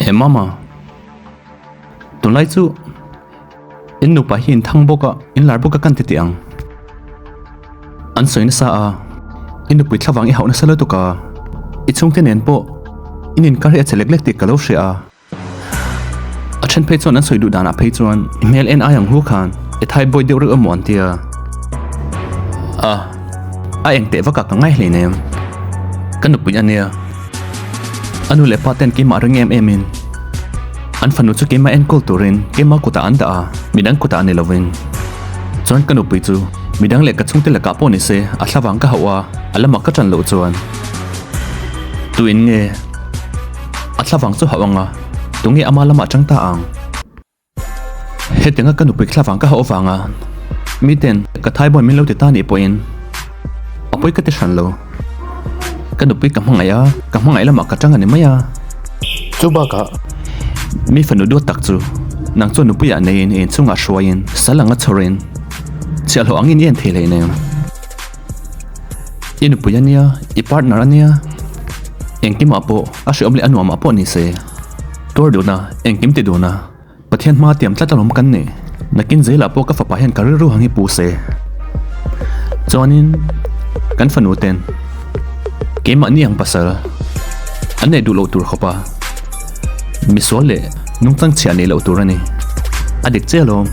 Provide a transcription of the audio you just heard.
E mama, tunlai chu in nupa hi in thang bawk a, in lar bawk a kan ti teh ang. An sawi nasa a, i nupui thlavang i hauh nasa lutuk a, i chhungte nen pawh in inkar hi a che lek lek tih ka lo hria a. A then phei chuan an sawi duh danah phei chuan i hmel en ai ang hu khan i thai bawi deuh reuh emaw an ti a. A, a eng teh vakah ka ngai hleinem. Ka nupui a nia. A nu leh pa ten keimah ring em em in an fanu chu keimah enkawl turin keimah kutah an dah a, midang kutah a ni lovin. Chuan ka nupui chu midang leh ka chhungte lakah pawh ni se a thlavang ka hauh a, a lamah ka ṭan loh chuan tuin nge a thlavang chu hauh ang a, tunge ama lamah ṭang ta ang? Hetianga ka nupui thlavang ka hauh avanga miten ka thaibawn min lo ti ta nih pawhin a pawi ka ti hran lo. Ka nupui ka hmangaih a, ka hmangaih lamah ka ṭang a ni mai a. Chu bakah mi fanu duat tak chu nang chuan nupuiah neiin i inchhungah hruaiin sal anga chhawrin chhiahhlawh angin i en thei hleinem. I nupui a nia, i partner a nia, engkimah pawh a hreawm leh a nuamah pawh ni se, tuar duna, engkim ti duna, Pathian hma tiam tlat alawm kan ni. Nakin zelah pawh ka fapa hian ka rilru hang hi pu se. Chuanin kan fanu ten keimahni ang pasal an neih duh loh tur khawpa misual leh nungchang chhiah neih loh tur a ni. A dik che alawm.